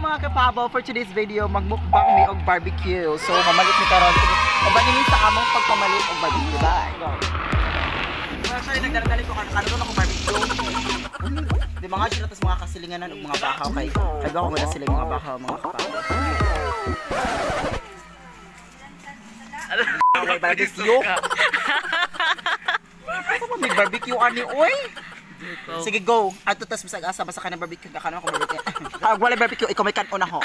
Mga kapabo, for today's video, magmukbang mi og barbecue. So, mamalit mi karon. Uban ni sa among pagpamalit og barbecue ba? Actually, nagdala-dali ko karon ako barbecue. Di mga dyan natas mga kasilinganan og mga bahaw kay kay ko na sila mga bahaw, mga kapabo. May barbecue. Ano may barbecue ani oy? Sige, go. Ato tas bisag asa basta ka na barbecue ka kana ako barbecue. Ah, wala barbecue, ikaw may kanon na ho.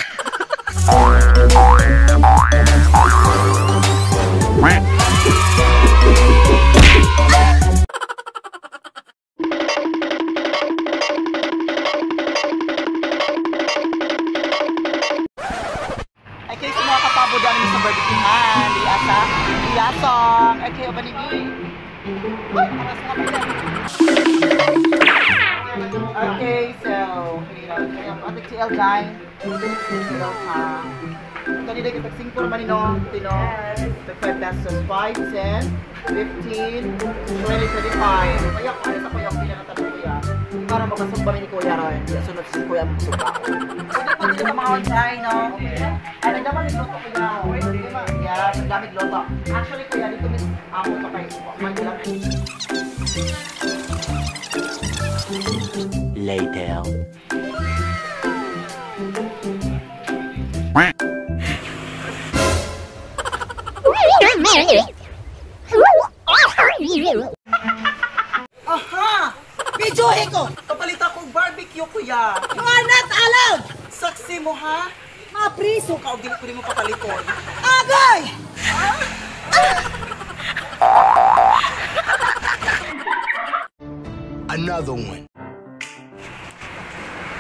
Okay, so mga kapabo dami sa barbecue ha. Di asa. Iyasong. Okay, uban ni. Uy, aras nga pa. Okay, so, ate TL guy. Hello ka. Kanina kita 5 naman ino, tino. 5 pesos, 5, 10, 15, 20, 25. Kaya ko ano sa kuya, pila na tanong kuya. Para makasumba ni kuya ron. Sunod si kuya magsumba. Pwede po dito mga online, no? Ay, nagdamag luto kuya. Yeah, nagdamig luto. Actually kuya, dito miss amo to kay later. Aha! Videohe ko! Kapalit ako barbecue, kuya! You are not allowed! Saksi mo, ha? Mapriso ka o dili ko mo papaliton. Agay! Another one.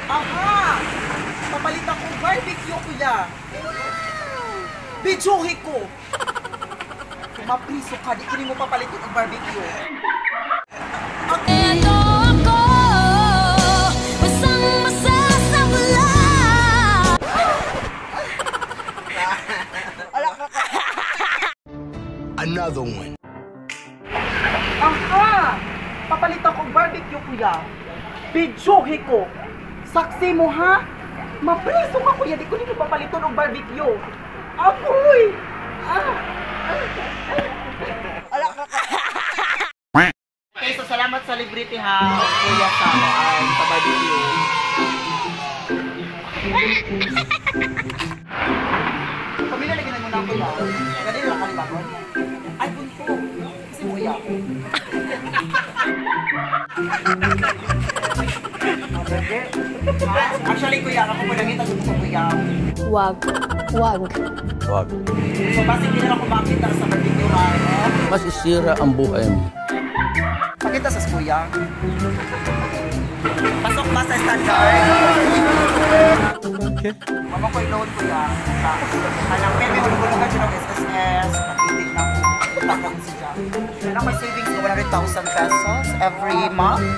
Aha! Papalit ako barbecue, kuya! Videohe ko! Mapriso ka, di ko mo papalitin ang barbecue. Eto ako, basang-basa sa pula. Another one. Aha! Papalit ako barbecue, kuya. Videohe ko. Saksi mo, ha? Mapriso ka, kuya. Di ko nito papaliton og barbecue. Apoy! Ah! Ala ka. Okay, so salamat sa libre ha, kuya, sa sa barbecue. Pamilya lagi na muna, kuya. Ganun lang kalibagon. Ay, bunto. Kasi mo iya. Actually, kuya, ako po nakita sa kuya. Wag. Wag. Wag. So, basig din na ako makita sa barbecue, ha? Masisira ang buhay mo. Pakita sa kuya. Pasok ba sa standard? Okay. Mama ko i-load, kuya. Alam, may hulog-hulugan siya ng SSS. Pag-ibig na ako. Siya. Meron ako savings na 100,000 pesos every month.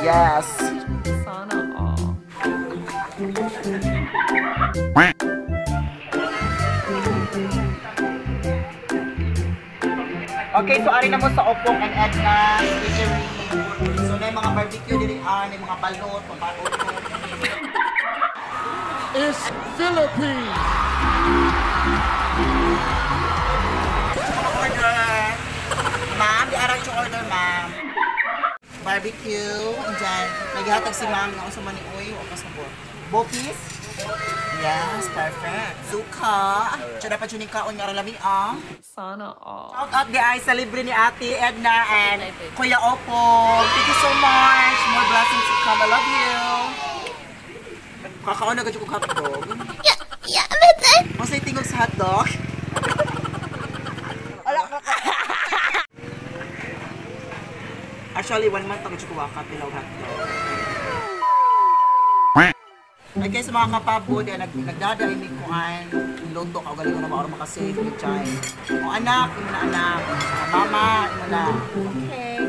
Yes. Sana all. Okay, so ari na mo sa Opong and Edna Eatery. So na yung mga barbecue diri ah, na yung mga balot, pabalot. It's Philippines. Order. Ma'am, di aray yung order, ma'am. Barbecue, and then naghatag si ma'am nga unsa man ni oy, o kasabot. Bopis? Yes, perfect. Suka. Tsada pa dyan yung kaon nga lami, ah. Sana all. Shout out di ay sa libre ni Ate Edna and Kuya Opong. Thank you so much. More blessings to come. I love you. Kakaon na gadyo kong hotdog. Yeah, Masay tingog sa hotdog. Actually, 1 month ako ko waka pilaw hotdog. Okay, sa mga kapabo, di nagdadaay mi kuan, luto ka galing na maor makasave ni Chay. O anak, imo na anak. Mama, imo na. Okay.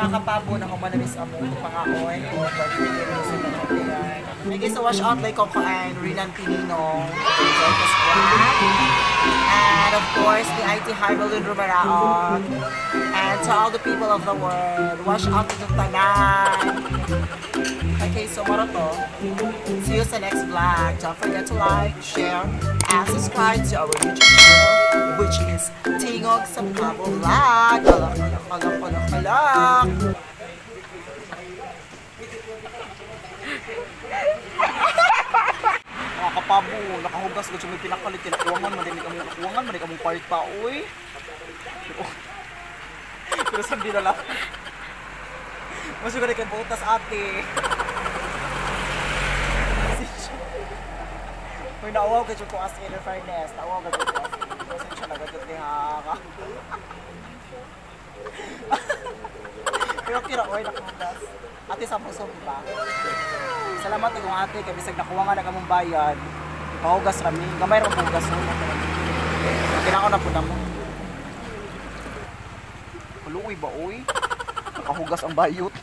Mga kapabo na humanamis among pangaon o Okay, so wash out like Coco and Rinan Pinino, Joyce Vlog, and of course, the IT Harbalun Rumaraog, and to all the people of the world, wash out to tanan. Okay, so moro to. See you sa next vlog. Don't forget to like, share, and subscribe to our YouTube channel, which is Tingog sa Pabo Vlog. Alak, alak, alak, alak, alak. Mga kapabo, nakahugas ko siya may pinakalit. Kinakuwangan, madami kamong kakuwangan, madami kamong kwarta, uy. Pero sandi na lang. Mas yung kay butas ate. May nauwaw ka ko as in fairness. Nauwaw ka ko as in. Pasensya na gagawin ni Haka. Pero kira, oy, nakahugas. Ate sa puso, di ba? Salamat kung ate, kay bisag nakuha nga na kamong bayad. Pahugas rami. Gamay ra hugas mo. Kailangan na po na mo. Kaluoy ba, oy? Nakahugas ang bayot.